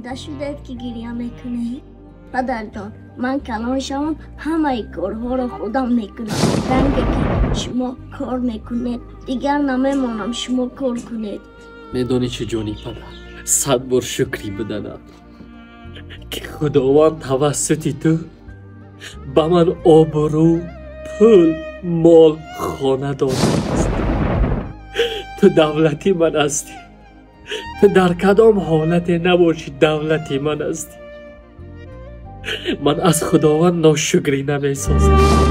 Мурда шудед, ки гиря мекунед? Падарҷон, ман калон шавам, ҳамаи корҳоро худам мекунам. Ранге ки шумо кор мекунед, дигар намемонам шумо кор кунед. Медонӣ чӣ, ҷони падар, 100 бор шукрӣ буданам, ки Худованд тавассути ту ба ман обрӯ, пул, мол, хона додааст. Ту давлати ман ҳастӣ. Ту дар кадом ҳолате набошӣ, давлати ман ҳастӣ. Ман аз Худованд ношукрӣ намесозам.